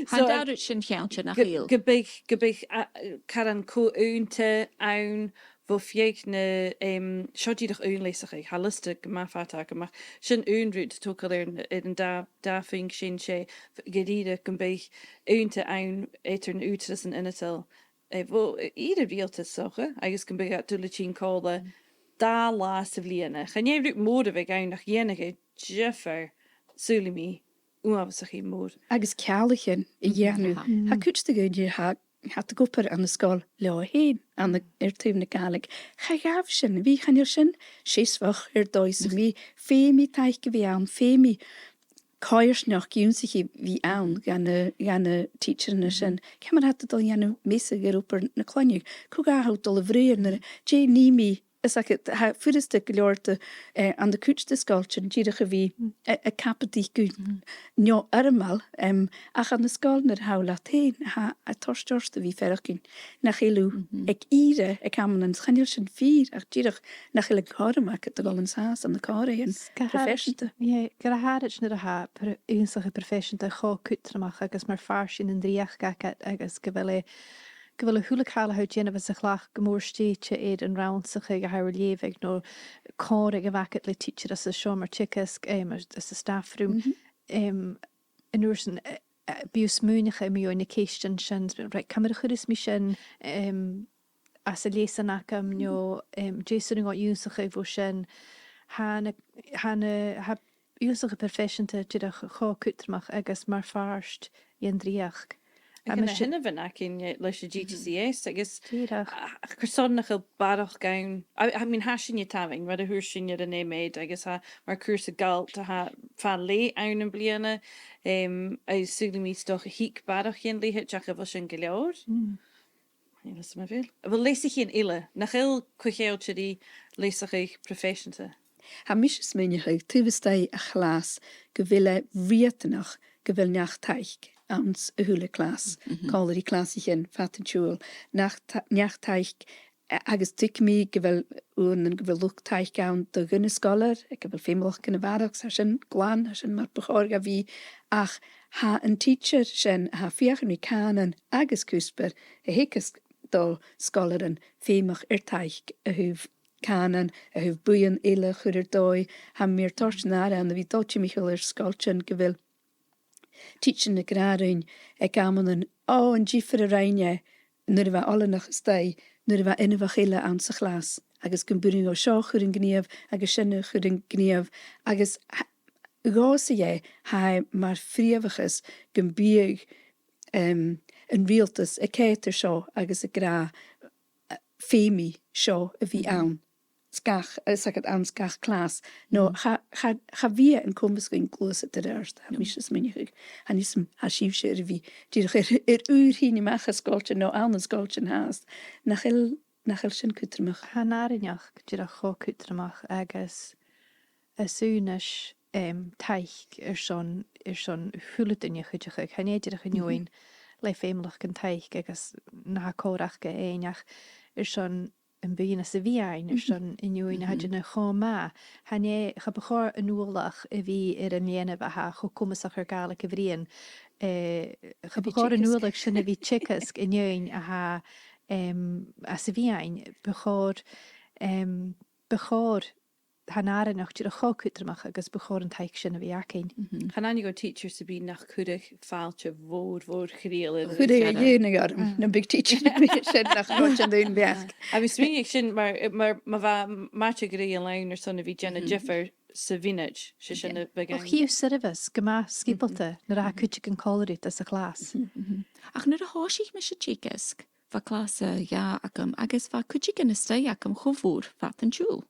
Tha an dà rud sin ceangailte, nach eil? Gum biodh, gum biodh, a, caran co-aonta ann bho feadh na, em, seo dìreach aon leasachadh, tha liosta gu math fada agam, ach sin aon rud a' togail air an, air an dà, dà phuing sin, 's e gu h-àraidh gum biodh aonta ann eadar na h-ùghdarrasan ionadail, eh, bho, eh, ìre riaghaltas 's dòcha, agus gum biodh iad uile a' tighinn còmhla dà latha sa bhliadhna. Chan e rud mòr a bhiodh ann ach dhèanadh e diofar, saoilidh mi, uabhasach mòr. Agus ceanglaichean a dhèanamh. Tha cuid de dhaoine, tha, tha iad ag obair ann an sgoil leotha fhèin, ann an, air taobh na Gàidhlig. Cha ghabh sin, bha, chan eil sin seasmhach air dòigh sam bith. Feumaidh taic a bhith ann, feumaidh coimhearsnachd ionnsachaidh a bhith ann dha na, dha na tidsearan sin. Ciamar a tha iad a' dol a dhèanamh measadh air obair na cloinne? Cò tha a' dol a bhruidhinn air, dè nì mi, is aca, tha e furasta gu leòr de, eh, ann an cuid de sgoiltean dìreach a bhith a', a' cabadaich gu neo-fhoirmeil, em, ach ann an sgoil nuair a tha thu leat fhèin, tha e a' toirt ort a bhith a' faireachdainn nach eil thu aig ìre aig amannan, chan eil sin fìor, ach dìreach nach eil an cothrom agad a dhol an sàs ann an còmhraidhean proifeiseanta. Yeah, gu h-àraid nuair a tha pro-, ionnsachadh proifeiseanta cho cudromach agus mar phàirt dhen an dreuchd agad agus gu bheil e, gu bheil a h-uile càil a tha thu a' dèanamh anns a' chlas gu mòr stèidhichte air an rannsachadh a tha thu air leughadh no còmhradh a bh' agad le tidsear anns an seòmar teagaisg, em, anns an staff room. Em, an uair sin, eh, eh, bidh thu a' smaoineachadh mu dheidhinn na ceistean sin, right, ciamar a chuireas mi sin, em, anns an leasan agam, no, em, dè 's urrainn dhomh ionnsachadh bho sin. Tha na, tha na, tha ionnsachadh proifeiseanta dìreach cho cudromach agus mar phàirt dhen dreuchd. Agus na h-inbhean againn, eh, leis an G T C S, agus dìreach, a, a, carson nach eil barrachd ann. I, I mean, tha sinne a' tabhann, mar a thuirt sinne air an M.Ed, agus tha, mar cùrsa GALT, tha, tha leth ann am-bliadhna, em, agus saoilidh mi 's dòcha thig barrachd dhen leithid, ach a bheil sin gu leòr? Chan eil fhios agam a bheil. A bheil leasachadh eile, nach eil co-cheangailte ri leasachadh proifeiseanta? Tha mise a' smaoineachadh, taobh a-staigh a' chlas, gu bheil e riatanach gu bheil neach-taic anns a h-uile clas, còmhla ri clasaichean fad an t-siubhail, neach-ta-, neach-taic, a-, agus tuigidh mi gu bheil, uaireannan gu bheil luchd-taic ann do dhuine sgoilear, aig a bheil feumalachdan a bharrachd, 's tha sin glan, tha sin mar bu chòir dha bhith, ach tha an tidsear sin, tha e a' feuchainn ri cànan agus cuspair a theagasg do sgoilearan feumach air taic a thaobh cànan, a thaobh buidheann eile a chur air dòigh. Tha mi air toirt an aire ann a bhith a' dol timcheall air sgoiltean gu bheil tidsearan ag ràdh rinn aig amannan, o, an diofar a rinn e nuair a bha oileanach a-staigh, nuair a bha inbheach eile anns a' chlas, agus gum b' urrainn dhomh seo a chur an gnìomh, agus sin a chur an gnìomh, agus tha, dhòmhsa dheth, tha e mar phrìomhachas gum biodh, em, an riaghaltas a' coimhead air seo agus ag ràdh, eh, feumaidh seo a bhith ann. 'S gach, eh, 's aithne dhut, anns gach clas. No, cha, cha, cha bhi e an comas againn gluasad air adhart, tha mise a' smaoineachadh. Chan eil fhios agam, tha sibhse air a bhith dìreach air, air ùr-shìneadh a-mach à sgoiltean no ann an sgoiltean fhathast. Nach eil, nach eil sin cudromach? Tha an àrainneachd dìreach cho cudromach agus as aonais, em, taic airson, airson a h-uile duine cuideachd. Chan e dìreach an fheadhainn le feumalachdan taic agus na tha còir aca fhèin ach airson am buidheann anns a' mheadhan airson an fheadhainn a tha a' dèanamh cho math. Chan e, cha bu chòir an uallach a bhith air an leanabh a tha cho comasach air Gàidhlig a bhruidhinn. Eh, cha bu chòir an uallach sin a bhith teagasg an fheadhainn a tha, em, anns a' mheadhan. Bu chòir, em, bu chòir, tha an àrainneachd dìreach cho cudromach agus bu chòir an taic sin a bhith againn. Chan eil teacher sam bith nach cuireadh fàilte mhòr, mhòr chridheil air. Chuireadh e dhèanadh orm, nam biodh teacher sam bith sin nach robh sin dùn beachd. Agus smaoinich sin mar, mar, ma bha maide gu ruige an làithean airson a bhith dèanamh diofar sa mhionaid, 's e sin a bhiodh ann. Chì thu soirbheas gu math sgiobalta nuair a tha cuideigin còmhla riut anns a' chlas. Ach nuair a thòisich mise a' teagasg, bha clas a dhà agam, agus bha cuideigin a-staigh agam cho mòr fad an t-siubhail.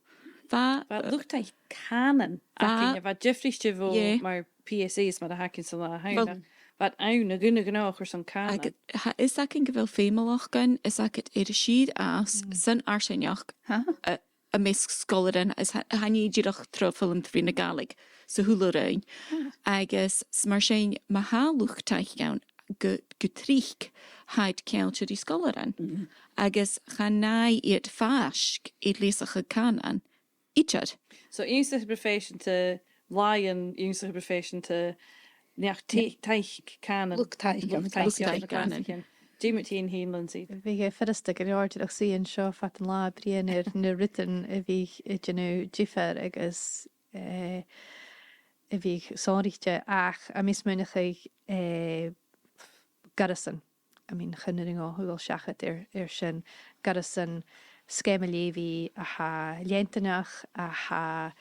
Bha, bha luchd-taic cànain againn, a bha diofraichte bho mar P S As mar a th' againn san latha an-diugh. Bha iad ann a dh'aona-ghnothaich airson cànan. Agus tha fhios againn gu bheil feumalachdan, fhios agad, air a sìor fhàs san fharsaingeachd, a, am measg sgoilearan, is tha, chan e dìreach tro fhoghlam tro mheadhan na Gàidhlig, sa h-uile roinn. Agus s-, mar sin, ma tha luchd-taic ann, gu, gu tric tha iad ceangailte ri sgoilearan. Agus chan fhaigh iad faisg air leasachadh cànain idir. So, ionnsachadh proifeiseanta, làithean ionnsachadh proifeiseanta, neach-taic cànain. Luchd-taic, luchd-taic cànain. Dè mu do dheidhinn fhèin, Lynsey? Bhiodh e furasta gu leòr dìreach suidhe an seo fad an latha a' bruidhinn air na rudan a bhiodh a' dèanamh diofar agus, eh, a bhiodh sònraichte, ach tha mi a' smaoineachadh, eh, goireasan. I mean, chan urrainn dhomh a dhol seachad air, air sin. Goireasan sgeama leughaidh a tha leantainneach, a tha,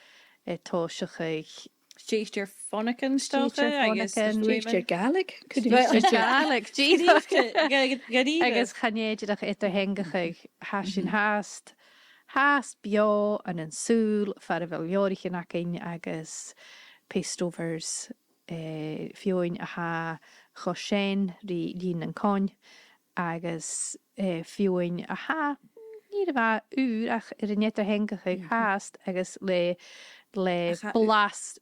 eh, a' tòiseachadh. Stèidhichte air fònaigean, 's dòcha, agus stèidhichte air Gàidhlig. Stèidhichte air Gàidhlig, dìreach. Agus chan e dìreach eadar-theangachadh, tha sinn fhathast, fhathast beò ann an saoghal far a bheil leabhraichean againn agus paste-overs, eh, feadhainn a tha cho sean ri linn nan con, agus, eh, feadhainn a tha, nì a bha ùr ach air an eadar-theangachadh fhathast agus le, le blas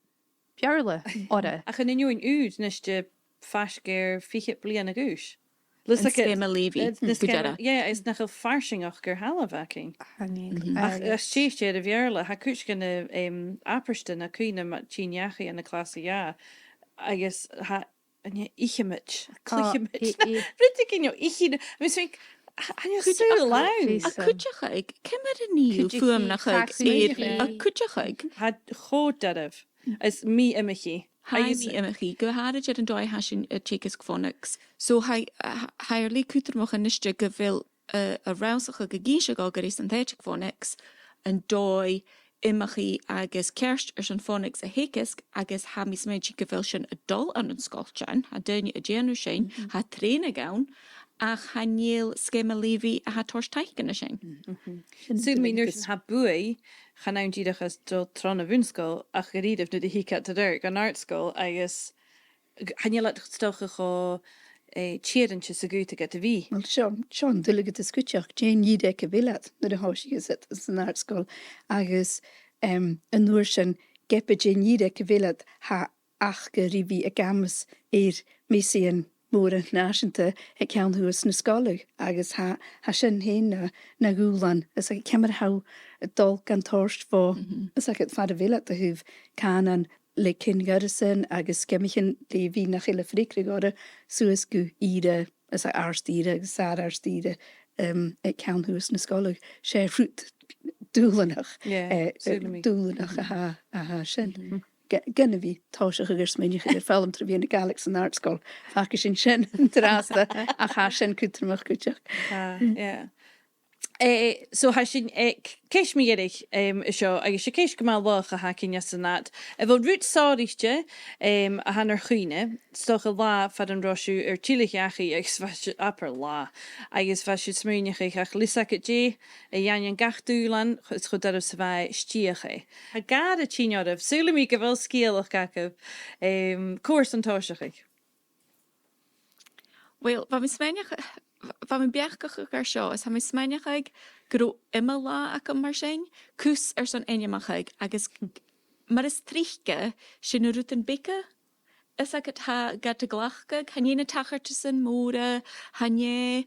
Beurla orra. Ach an fheadhainn ùr, a-nis, de faisg air fichead bliadhna a dh'aois. An sgeama leughaidh, gu dearbh. Yeah, is nach eil farsaingeachd air thalamh againn. Chan eil. Ach, ach stèidhichte air a' Bheurla, tha cuid de na, em, abairtean a' cuimhneachadh mu dheidhinn dhachaigh ann an clas a dhà, agus tha, an e, ithimid, cluichimid. Rudeigin, no, ithimid. I mean, so, tha, tha, tha saoghal ann. A' cuideachadh, ciamar a nì thu fuaimneachadh air a' cuideachadh? Tha e cho doirbh. Is mì-iomchaidh. Tha e mì-iomchaidh, gu h-àraidh air an dòigh a tha sinn a' teagasg phonics. So tha, tha, tha e air leth cudromach a-niste gu bheil, uh, an rannsachadh ag innse dhomh gur e synthetic phonics an dòigh iomchaidh agus ceart airson phonics a theagasg, agus tha mi a' smaointinn gu bheil sin a' dol ann an sgoiltean, tha daoine a' dèanamh sin, tha trèanadh ann, ach chan eil sgeama leughaidh a tha toirt taic an sin. Saoilidh mi an uair sin tha buaidh, chan ann dìreach às dèidh tron a' bhun-sgoil, ach dha-rìribh nuair a thig iad air adhart dhan àrd-sgoil, agus g-, chan eil iad 's dòcha cho, eh, tèarainte 's a dh'fhaodadh iad a bhith. Uill, seo, seo an duilgheadas cuideachd, dè an ìre aig a bheil iad nuair a thòisicheas iad san àrd-sgoil, agus, em, an uair sin, ge b' e dè an ìre aig a bheil iad, tha aca ri bhith ag amas air measaidhean mòra nàiseanta aig ceann shuas na sgoile, agus tha, tha sin fhèin na, na dhùbhlan, is e ciamar a tha thu a' dol gan toirt bho, is e far a bheil iad a thaobh cànan le cion ghoireasan agus sgeamaichean leughaidh nach eil a' freagairt orra suas gu ìre, is e àrd-ìre agus sàr-àrd-ìre, em, aig ceann shuas na sgoile. 'S e rud dùbhlanach, eh, dùbhlanach a tha, a tha sin. Ge-, gun a bhith a' tòiseachadh air smaoineachadh air foghlam tro mheadhan na Gàidhlig san àrd-sgoil. Fàgaidh sinn sin an-dràsta, ach tha sin cudromach cuideachd. Tha, yeah. Eh, so tha sinn aig ceist mu dheireadh, em, an seo, agus 's e ceist gu math laghach a th' againn airson iad. A bheil rud sònraichte, em, a th' ann ur cuimhne, 's dòcha latha far an robh sibh air tilleadh dhachaigh agus bha sibh, abair latha, agus bha sibh a' smaoineachadh, ach leis a' chèic, a dhèanadh gach dùbhlan, is cho doirbh 's a bha e, 's fhiach e. Tha gàire a' tighinn oirbh, saoilidh mi gu bheil sgeulachd agaibh, em, cò bhios an toiseach? Uill, bha mi a' smaoineachadh, bha mi a' beachdachadh air seo, is tha mi a' smaoineachadh gun robh iomadh latha agam mar sin, cus airson ainmeachadh, agus mar as trice, 's e na rudan beaga, is agad, tha gad ghlacadh, chan e na tachartasan mòra, chan e,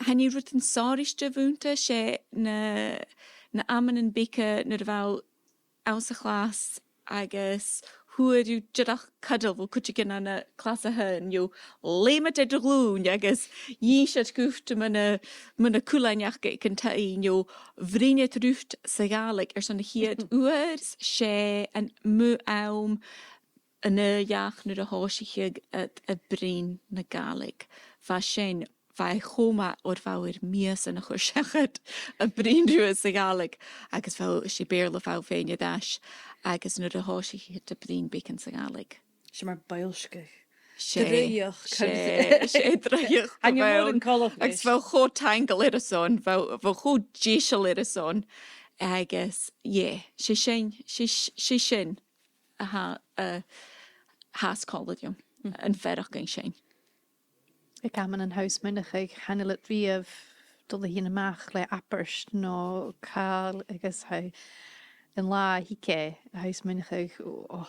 chan e rudan sònraichte a bh' annta, 's e na, na amannan beaga nuair a bha thu anns a' chlas agus fhuair thu dìreach cudail bho cuideigin ann an clas a h-aon, no leum iad air do ghlùin agus dh'innis iad dhut mu na, mu na cuileanan aca aig an taigh, no bhruidhinn iad riut sa Ghàidhlig airson a' chiad uair. 'S e an, mu àm an ath-bhliadhna nuair a thòisich iad a' bruidhinn na Gàidhlig. Bha sin, bha e cho math oir bha thu air mìosan a chur seachad a' bruidhinn riutha sa Ghàidhlig, agus bha, 's e Beurla a bha thu fhèin air ais, agus nuair a thòisich iad a' bruidhinn beagan sa Ghàidhlig. 'S e mar boillsgeadh. 'S e, draoidheachd, 's e, 's e draoidheachd a bh' ann. Agus bha thu cho taingeil air a son, bha, bha thu cho deiseil air a son, agus, yeah, 's e sin, 's e, 's e sin a tha, a thathas còmhla rium, am faireachdainn sin. Aig amannan tha thu a' smaoineachadh, chan eil iad riamh dol a thighinn a-mach le abairt no càil, agus tha, an latha a thig e, tha thu a' smaoineachadh, o, o,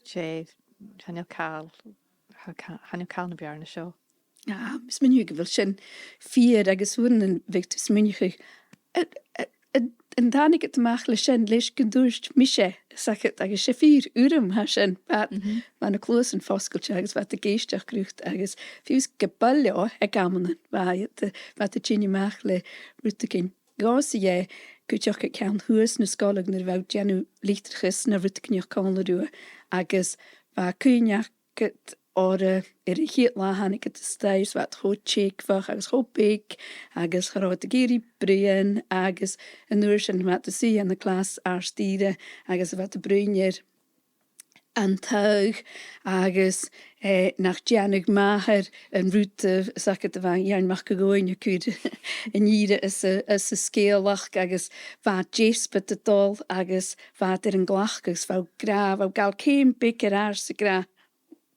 's e, chan eil càil, chan, chan eil càil na b' fheàrr na seo. Ah, smaoinich gu bheil sin fìor agus uaireannan bidh tu a' smaoineachadh, a, a, a, an tàinig iad a-mach le sin leis gun tuirt mise, 's aithne dhut, agus 's e fìor urram a tha sin, bha, bha na cluasan fosgailte agus bha iad ag èisteachd riut agus fiù 's gu buileach aig amannan, bha iad, bha iad a' tighinn a-mach le rudeigin. Dhòmhsa dheth, cuideachd aig ceann shuas na sgoile nuair a bha thu a' dèanamh litreachas no rudeigin còmhla riutha, agus bha cuimhne agad orra air a' chiad latha a thàinig iad a-staigh, 's bha iad cho teipicheach agus cho beag agus cha robh iad ag iarraidh bruidhinn, agus an uair sin bha iad a' suidhe ann an clas àrd-ìre agus bha iad a' bruidhinn air an taghadh agus, eh, nach dèanadh màthair an rud, eh, 's aithne dhut, a bha Iain Mac a' Ghobhainn a' cur an ìre anns a', anns a' sgeulachd, agus bha deasbad a' dol agus bha iad air an glacadh, 's bha thu ag ràdh, bha thu a' gabhail ceum beag air adhart 's ag ràdh,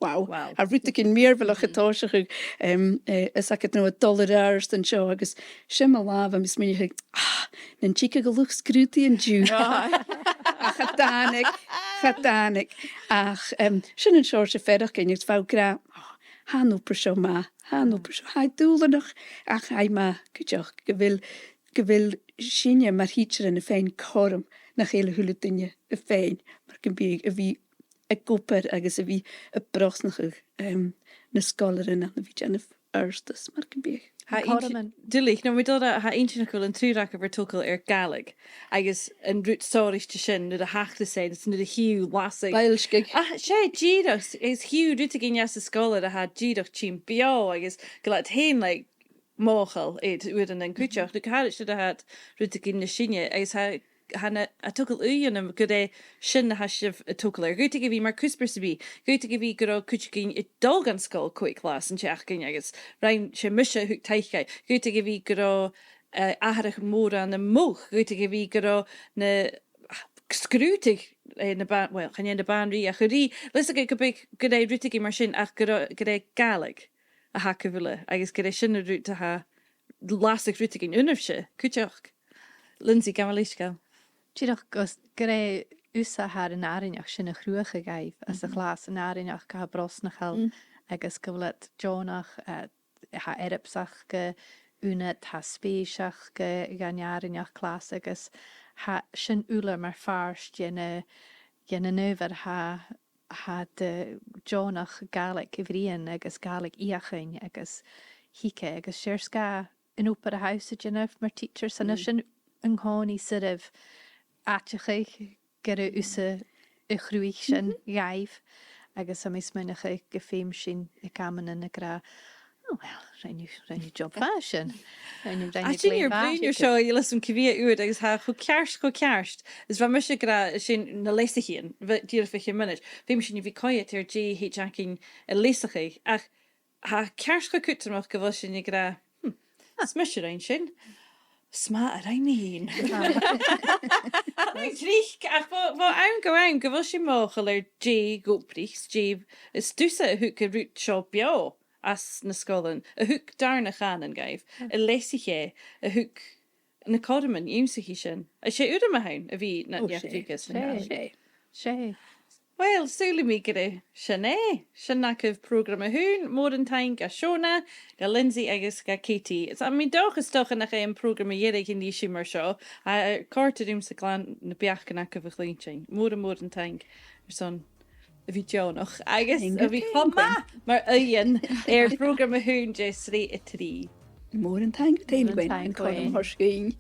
wow. Wow. Tha rudeigin mìorbhaileach a' tòiseachadh, em, eh, 's aithne dhut, no a' dol air adhart an seo, agus sin mo làmh, tha mi a' smaoineachadh, ah, nan tigeadh an luchd-sgrùdaidh an-diugh. Ach cha tàinig, cha tàinig. Ach, em, sin an seòrsa faireachdainn, agus bha thu ag ràdh, oh, tha an obair seo math, tha an obair seo, tha e dùbhlanach, ach tha e math cuideachd, gu bheil, gu bheil sinne mar thidsearan a' faighinn cothrom nach eil a h-uile duine a' faighinn, mar gum biodh, a bhith ag obair agus a bhith a' brosnachadh, em, na sgoilearan ann a bhith a' dèanamh adhartas, mar gum biodh. Tha e inntinneach, duilich, no, mi dol a, tha e inntinneach gu bheil an triùir agaibh air togail air Gàidhlig, agus an rud sònraichte sin, nuair a thachras e, is nuair a chì thu lasadh. Boillsgeadh. Ach, 's e dìreach, is chì thu rudeigin às an sgoil a tha dìreach tighinn beò, agus gu bheil iad fhèin, like, mothachail air uaireannan cuideachd, no gu h-àraidh nuair a tha iad rudeigin nas sine, agus tha, tha na, a' togail ùidh annam gur e sin a tha sibh a' togail air. Dh'fhaodadh e bhith mar cuspair sam bith, dh'fhaodadh e bhith gun robh cuideigin a' dol dhan sgoil còig latha san t-seachdain agus rinn, 's e mise a thug taic dhi, dh'fhaodadh e bhith gun robh, eh, atharrachadh mòr ann am modh, dh'fhaodadh e bhith gun robh na sgrùdadh, eh, na ban-, well, chan e na banrigh, ach an rìgh, leis gu, gum biodh, gur e rudeigin mar sin, ach gur e, gur e Gàidhlig a th' agaibh uile, agus gur e sin an rud a tha lasadh rudeigin annamsa, cuideachd. Lynsey, gabh mo leisgeul. Dìreach gus, gur e thusa a tha air an àrainneachd sin a chruthachadh dhaibh, anns a' chlas, an àrainneachd a tha brosnachail, agus gu bheil iad deònach, eh, tha earbsa aca, ionad, tha spèis aca dhan àrainneachd, clas, agus tha sin uile mar phàirt dhen, dhen an adhbhar a tha, tha iad deònach Gàidhlig a bhruidhinn agus Gàidhlig fheuchainn agus a thuigsinn, agus 's e air sgàth an obair a tha thusa a' dèanamh mar teacher, 's ann, mm, sin an-còmhnaidh soirbh aideachadh gur e thusa a chruthaich sin dhaibh, agus tha mi a' smaoineachadh gum feum sinn aig amannan a ràdh, "Oh, well, rinn thu, rinn thu job mhath an sin. Rinn thu, rinn thu glè mhath." Ach sin, air bruidhinn seo, a' leasachadh cùbaidh ùr, agus tha e cho ceart, cho ceart. Is bha mise ag ràdh sin na leasachaidhean, bha, dìreach bho chionn mionaid. Feumaidh sinn a bhith a' coimhead air dè thèid againn a leasachadh, ach tha e ceart cho cudromach gu bheil sinn ag ràdh, "Hmm, 's mise a rinn sin. 'S math a rinn mi fhìn." Tha mi tric, ach bho, bho àm gu àm, gu bheil sinn mothachail air dè dh'obraich, 's dè, is tusa a thug an rud seo beò anns na sgoilearan, a thug dàrna cànan dhaibh, a leasaich e, a thug na cothroman ionnsachaidh sin. 'S e urram a th' ann a bhith nad neach-tuigse. 'S e. 'S e. Uill, saoilidh mi gur e sin e. Sin agaibh prògram a h-aon. Mòran taing gu Shona, gu Lindsay agus gu Katie. Is tha mi an dòchas, 's dòcha, nach e am prògram mu dheireadh a nì sinn mar seo. Tha e a' còrdadh riumsa glan na beachdan agaibh a chluinntinn. Mòran, mòran taing airson a bhith deònach agus a bhith cho math mar aoighean air prògram a h-aon de shreath a trì. Mòran taing, taing dhuibh, an cothrom a thoirt dhuinn.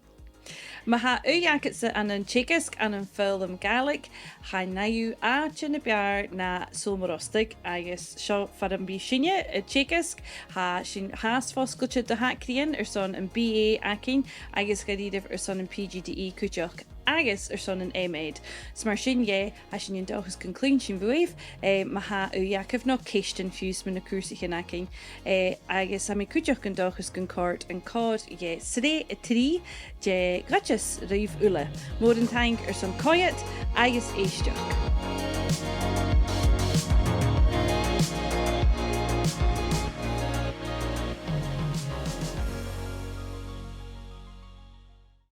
Ma tha ùidh agadsa ann an teagasg ann am foghlam Gàidhlig, chan fhaigh thu àite na b' fheàrr na Sabhal Mòr Ostaig, agus seo far am bi sinne a' teagasg. Tha sinn fhathast fosgailte do thagraidhean airson am B A againn agus dha-rìribh airson am P G D E cuideachd agus airson an M.Ed. Is mar sin dheth, tha sinn an dòchas gun cluinn sinn bhuaibh, eh, ma tha ùidh agaibh no ceistean fiù 's mu na cùrsaichean againn, eh, agus tha mi cuideachd an dòchas gun còrd an còrr de shreath a trì de dh'Oideas ribh uile. Mòran taing airson coimhead agus èisteachd.